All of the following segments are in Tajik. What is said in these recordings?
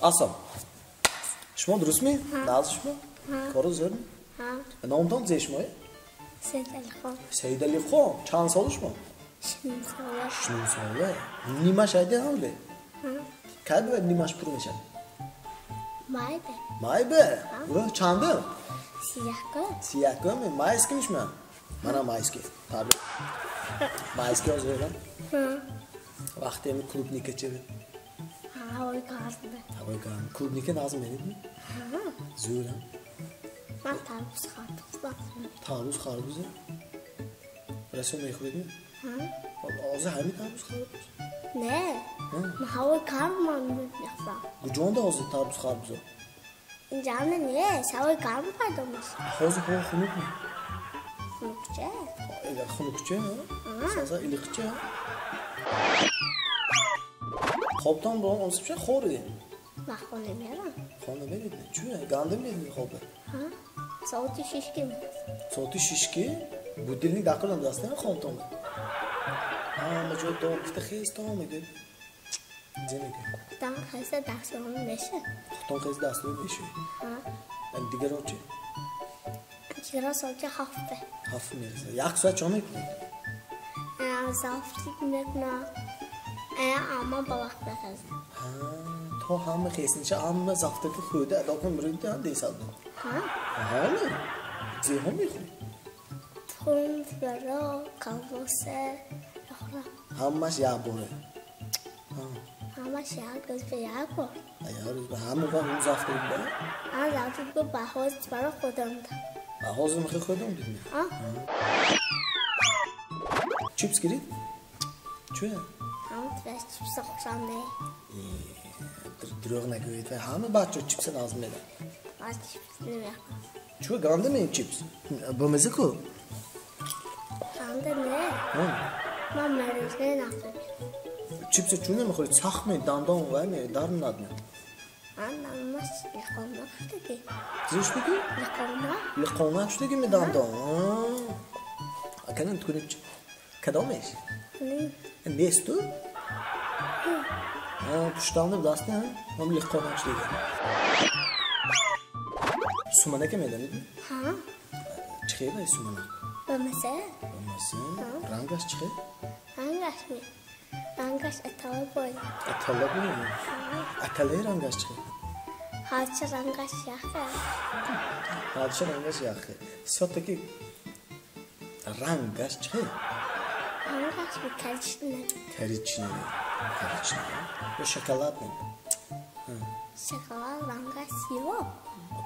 Аслан. Шумо дурустми? Нағз шумо? Коро зӯрми? Номтон зе шумое? Саидалихон. Саидалихон. Чанд сола шумо? 6 сола. 6 сола. Нимаш айде ҳамле? Кай бувад нимаш пур мешавад? Майбе. Майбе? Чандум? 31-ум. 31-уми? Майский шумо? Манам майский. Табрик. Майский ҳозирам? Вақте ами клубника чеве? Ҳавои гармбе. Ҳавои гарм. Клубника нағз меридми? Зӯрам. Ман тарбуз, харбуз нағз. Тарбуз, харбузе? Расо мехӯредми? Ҳозир ҳами тарбуз, харбуз? Не. Ман ҳавои гарм ман мехӯрам. Куҷонда ҳозир тарбуз, харбузо? Инҷа нест, ҳавои гарм пайдо мешавад. Ҳозир ҳаво хунукми? Хунукча. Хунукча? Саза iliqcha. Хобтон бо осибша хӯрдем? Ман хона мерам. Хона меридми? Чӣ? Гандим медидми хобе? Соати шишки. Соати шишки? Будильник дақилам дастем хобтон. Ҳама ҷо дор гуфта хестон мегӯяд. Зе мегӯяд? Худтон хеста дастшӯӣ мешавад. Худтон хеста дастшӯӣ мешавед? Дигаро чӣ? Дигаро соати 7. 7 мерасад. Як соат чӣ мекунед? Завтрак мекунам. Аммо ба вақт мехезам. То ҳама хестниша, ҳама завтраки хӯрда адо кун миред десад. Ҳа? Зеҳо мехӯред? Тухм, творог, колбаса мехӯрам. Ҳамаш як бора? Ҳамаш як рӯз ба як бор. Як рӯз ба ҳама вақт он завтрак ба? Ҳа, завтрак ба ҳозир барои худам дам. Ҳозир мехоҳӣ худам дидми? Ҳа. Чипс гирид? Чӣ? Ҳама чипса хушам не. Дурӯғ нагӯед, ҳама бачаҳо чипса нағз медиҳанд. Ман чипс намехӯрам. Чӣ ганда ме чипс? Бамаза ку? Ганда не. Ман мороженое нағз мебинам. Чипса чун намехӯред? Сахт ме, дандон вай ме, дард надме. Ман дандонаш лиқонак шудагӣ. Чӣ шудагӣ? Лиқонак. Лиқонак шудагӣ ме дандон? Аканан кунед кадомеш? Несту? Пуштанди даст не? Ҳам лиқонак шудагӣ. Суманака медонед? Ҳа. Чӣ хел вай суманак? Бамаза. Бамаза? Рангаш чӣ хел? Рангаш ми? Рангаш атала бой. Атала бой? Аталаи рангаш чӣ хел? Ҳарчи рангаш яхе. Ҳарчи рангаш яхе. Всё-таки рангаш чӣ хел? Рангаш ми коричневый. Коричневый. Коричневый. Ё шоколадный? Шоколад рангаш сиёҳ.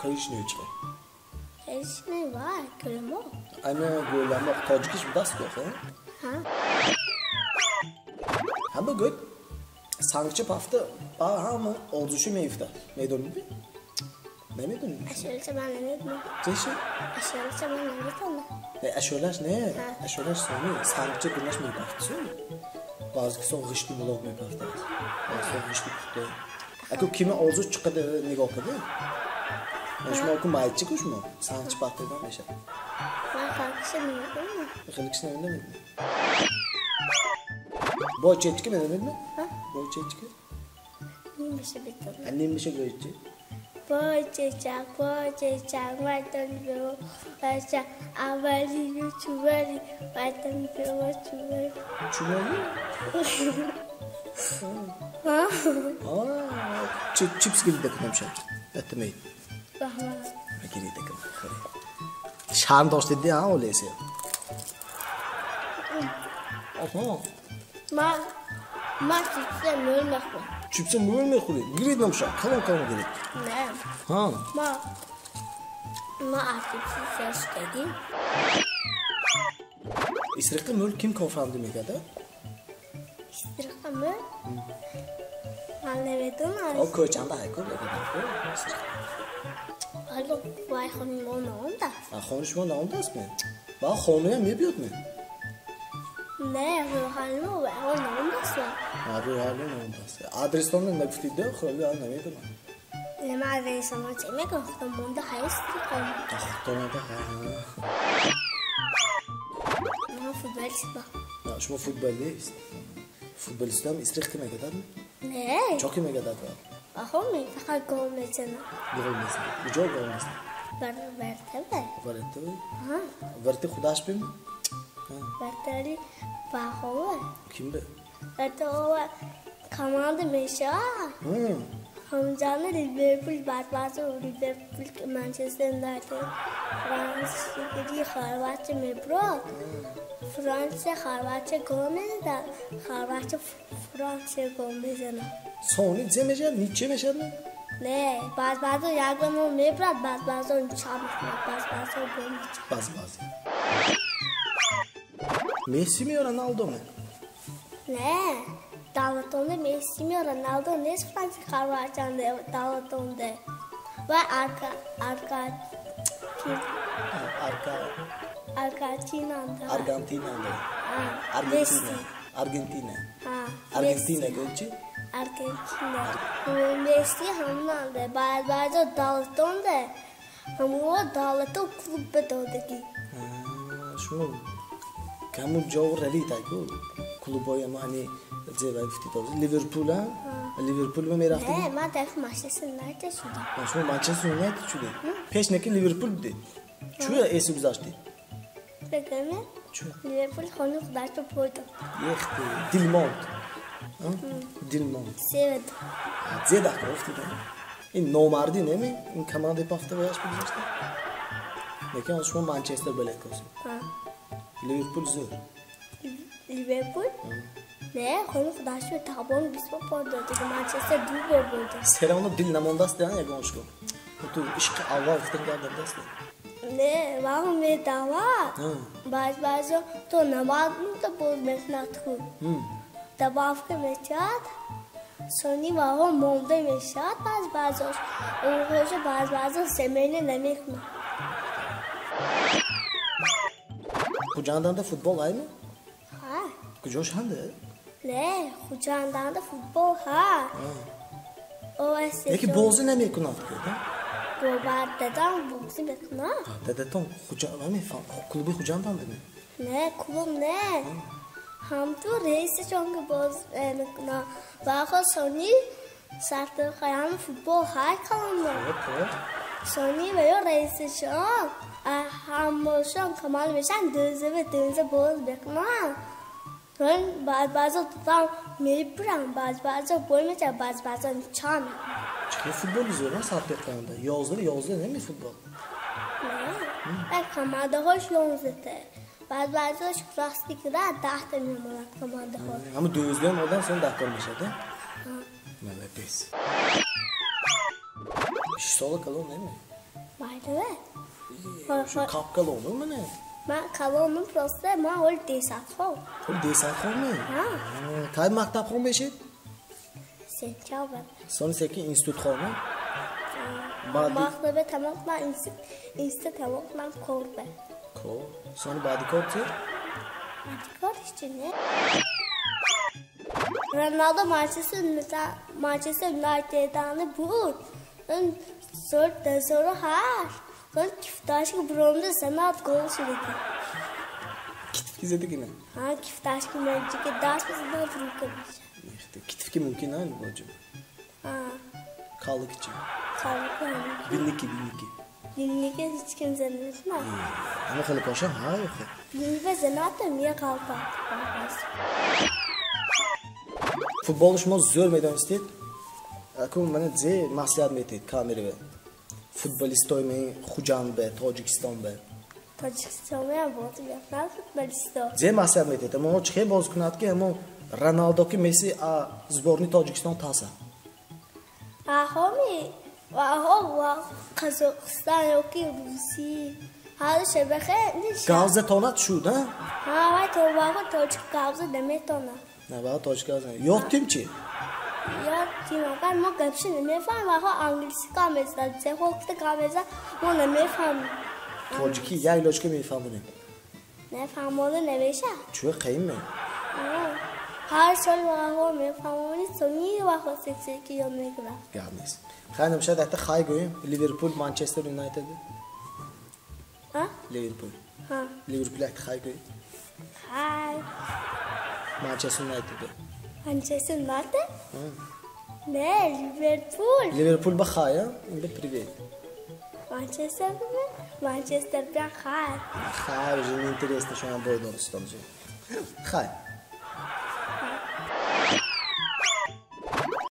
Коричневый чӣ хел? Коричневый вай, гӯламоқ. Ана гӯламоқ тоҷикиш будаст ку охе? Ҳа. Ҳама гӯяд сангча пафта ба ҳама орзушо меифтад. Медонед? Намедонед? Ашёлаша ман намедонам. Чӣ? Ашёлаша ман намедонам. Не, ашёлаш не, ашёлаш сони сангча дунаш мепафт сони. Баъзе кисон ғишти булоқ мепафтад. Баъзе ғишти пухта. Аку кима орзуш чиқада нигоҳ карда? Шумо ку майчи ку шумо? Сангча пафтадан мешавад. Ман хелкиша намедонам. Хелкиша намедонед? Бой чечки медонедми? Бой чечки? Нимаша медонам. Нимаша гӯед чи? Бой чечак, бой чечак, ватан бево бача, аввалию чували, ватан бево чували. Чували? Чипс гирида кунам шад. Атмей. Раҳмат. Гирида кунам. Шарм доштед а олесе? Оҳо. Ман чипса мӯл мехӯрам. Чипса мӯл мехӯред? Гиред намша, калон калон гиред. Не. Ҳа. Ман аз чипси сер шудагӣ. Истириқи мӯл ким кофранди мегӯяд? Истириқи мӯл? Ман намедонам. О, кӯчанда ҳайку мегӯяд. Ҳало вай хони мо наомдааст. Хони шумо наомдааст ме? Ба хонаям мебиёд ме? Не, рӯҳали мо вайҳо наомдааст. Рӯҳали наомдааст. Адрестонро нагуфтид, хӯли намедонам. Не, ман адресамро чӣ мегӯям? Худам монда ҳаст хона. Худтонада ҳа. Ман футболистам. Шумо футболист? Футболистам истириқ ки мегадад? Не. Чо ки мегадад? Ваҳоми фақат гол мезанад. Гол мезанад. Куҷо гол мезанад? Вартаве. Вартаве? Варти худаш бим? Вартари ваҳове. Ким бе? Вартаве команда мешавад. Ҳамҷони Ливерпул баъд-баъзо Ливерпул Манчестер Юнайтед Франсия Хорватия мебурд. Франсия Хорватия гол мезанад, Хорватия Франсия гол мезанад. Сони зе мешавад, ниче мешавад? Не, баъд-баъзо ягон мебурд, баъд-баъзо нича мекунад, баъд-баъзо гол мечад. Баъз-баъзе. Месси ми ё Роналдо ме? Не. Давлатонда Месси ми Роналдо нест, Франсия Хорватия давлатонда. Ва Аргентинанда. Аргентинанда. Аргентина. Аргентина. Аргентина гӯчи? Аргентина. Месси ҳамонанда. Баъд-баъзо давлатонда ҳамон давлато клуб додагӣ. Шумо каму ҷо равид аку клубҳои ани зе гуфтид Ливерпул, Ливерпул мерафтед? Не, ман дар Манчестер Юнайтед шудам. Шумо Манчестер Юнайтед шудед? Пеш неки Ливерпул будед. Чӯ эси гузаштед? Бегаме? Чӯ? Ливерпул хони худашро пой дод. Ехти, дилмонд. Дилмонд. Севед. Зе дака гуфтед? Ин номардӣ неме? Ин командаи пафта бояш бигузашта? Лекин шумо Манчестер билет косед. Ливерпул зӯр. Ливерпул? Не, хони худашро табон 20 пой дод. Манчестер 2 бор бурд. Серавно дил намондаст ягон шумо. Ту ишқи аввал гуфтан гап даст. Не, ваҳо медавад. Баъз-баъзо то 90 минута боз мекунад хуб. Добавка мечад, сони ваҳо монда мешавад баъз-баъзош. Онҳошо баъз-баъзо семена намекунад. Хуҷанданда футбол ҳайми? Ҳа. Куҷош ҳанде? Не, Хуҷанданда футбол ҳа. Яки бозӣ намекунад ку? Бо дадам бозӣ мекунад. Дадатон клуби Хуҷанданда? Не, клуб не. Ҳамту раисашон ки боз мекунад. Ваҳо сони сартоқаяни футбол ҳай калонда. Сони ва ё раисашон ҳамошон камол мешаванд, дӯза дӯза боз мекунанд. Баъз-баъзо дадам мебуранд, баъз-баъзо бой мечавад, баъз-баъзо нича мекунад. Чӣ футболи зӯр сарпеқаянда? 11-11 неми футбол? Не, командаҳош 11-та. Баъз-баъзош рости кира 10-та мемонад командаҳо. Ҳамун 12 одам сон даҳкор мешавад, Молодец. 6 сола калон неми? Майдаве. Шу кап калону мене? Ман калонум, просто ман ҳоли десятхон. Ҳоли десятхон ме? Кай мактабхон мешед? Сентябр. Сони секин институтхон? Мактабе тамом ман институт тамом ман кор бе. Кор? Сони баъди кор чи? Баъди кор ҳеч не. Роналдо Манчестер Юнайтедани буд. Соли 2008 сон кифташки буромда занад гол шудагӣ. Китфки задагина? Ҳа, кифташки мальчики даст бизанад рука мешавад. Китфки мумкин а боҷо? Ҳа. Қалики чи? Қалики. Бинники, бинники. Бинники ҳеч ким занаметунад. Ҳама хеле коша ҳа ё хе? Бинника занад меқалпад. Футболро шумо зӯр медонистед? Аку мана зе маслиҳат метиҳед камераве? Футболистои ме Хуҷанд бе, Тоҷикистон бе. Тоҷикистон бе бозӣ мекунад футболисто. Зе маслиҳат метиҳед? Аммо чӣ хел боз кунад ки аммо Роналдо ки Месси сборни Тоҷикистон таса? Аҳоми ваҳо ва Қазоқистон ёки Русия. Ҳар шабаха нишад. Гавза тонад шуд, а? Ҳа, вай то ваҳо тоҷик гавза наметонад. Не, ваҳо тоҷик гавза. Ёд тим чи? Ёд тим агар мо гапши намефаҳмем, ваҳо англисӣ гап мезанад, зехо кута гап мезанад, мо намефаҳмем. Тоҷикӣ як лочка мефаҳмонем. Не, фаҳмонда намешавад. Чӯ қаим ме? Ҳар сол ваҳо мефаҳмонӣ, сони ваҳо сексеки ёд мегирад. Гап нест. Хай намешавад якта хай гӯем. Ливерпул, Манчестер Юнайтед. Ҳа? Ливерпул. Ҳа. Ливерпул якта хай гӯем. Хай. Манчестер Юнайтед. Манчестер Юнайтед? Ҳа. Не, Ливерпул. Ливерпул ба хай, а? Ин ба привет. Манчестер Манчестер бя хай. Хай, уже неинтересно, что нам бой донистон. Хай.